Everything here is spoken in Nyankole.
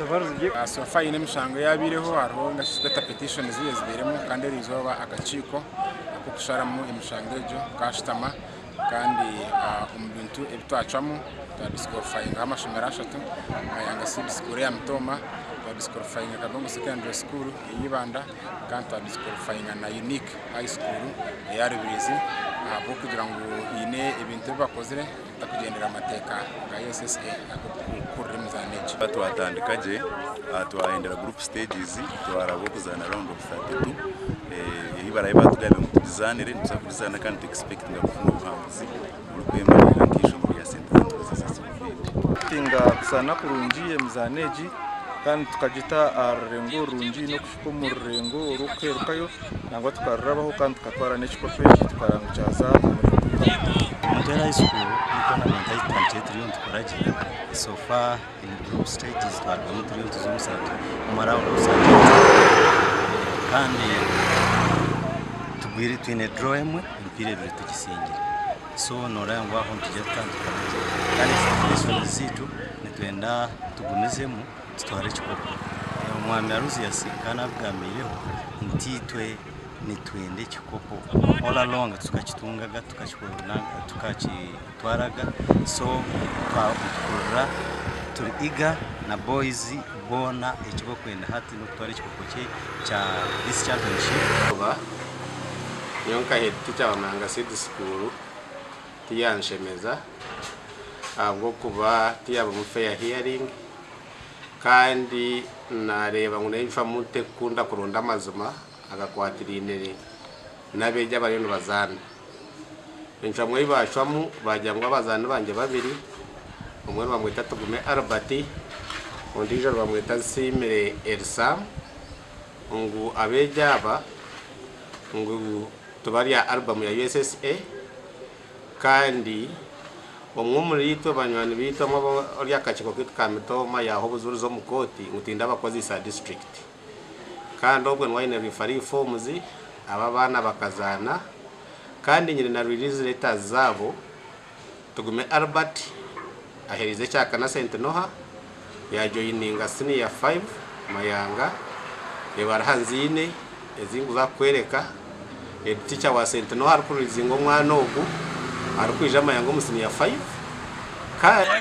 So far haine emishango eyabaireho hariho nka petitions ezibairemu kandi eriizooba akakiiko ak'okusharamu emishango egyo kashutama kandi omu bintu ebi twacwamu twa disqualifyingaho amashomero ashatu, Mayanga Seed School eya Mitooma, twa disqualifyinga Kagongo Secondary School eya Ibanda kandi twa disqualifyinga na Unique High School eya Rubirizi ahabw'okugira ngu haine ebintu ebi bakozire ebitakugyendera aha mateeka ga USSA ag'okukurira emizaano egi. Twatandika gye, twahendera group stages twaraba okuzaana round of 32 ei baraabe baatugambire ngu tugizaanire nituza kugizaana kandi nitu expectinga kufuna obuhanguzi burikwemarira nk'eishomero rya St Andrews SSB. Tutinga kuzaana kurungi emizaano egi kandi tukagita aha rurengo rurungi n'okuhika omu rurengo orw'okuheerukayo nangwa tukarurabaho kandi tukatwara n'ekikopo eki tukareeba ngu kyaza omuri Ntuuha. Mutwera High School ni tournament ahu tutandikire turiyo nitukora gye so far in group stages twarugamu turiyo nituza omu round of 32 kandi tugwire twine draw emwe emipiira ebiri tugisingire so noreeba ngu aho nitwija kutandikira gye kandi expectations zaitu nitwenda tugumizemu tutware ekikopo. Omwami Aruziasi ka nabigambiireho nti itwe nitwenda ekikopo all along tukakitungaga tukakitwaraga so nituhurira turi eager na boys boona eki barikwenda hati n'okutwara ekikopo kya this championship. Nyowe nka head teacher wa Mayanga Seed School tiyanshemeza ahabw'okuba tiyabamu fair hearing kandi nareeba ngu n'encwamu tekukunda kuronda amazima agakwatiraine n'abeegi abariyo nibazaana. Encwamu ei baacwamu baagira ngu abazaani bangye babiri, omwe nibamweta Tugume Albert, ondiijo nibamweta Nsiimire Elsa, ngu abeegi aba ngu tibari aha album ya USSA kandi omwe omuriitwe banywani baitu omwe ori aha kakiiko kaitu ka Mitooma yaaha obujurizi omu kooti ngu tindabakozeise aha disiturikiti kandi obwo niwe aine referee forms aba abaana bakazaana kandi nyine na release letters zaabo Tugume Albert aherize ekyakana St Noha yajoyininga siniya 5 Mayanga ebaraha nziine ezinkuza kukwereka head teacher wa St Noha arikurilizinga omwana ogu arikwija Mayanga omu siniya 5 kandi.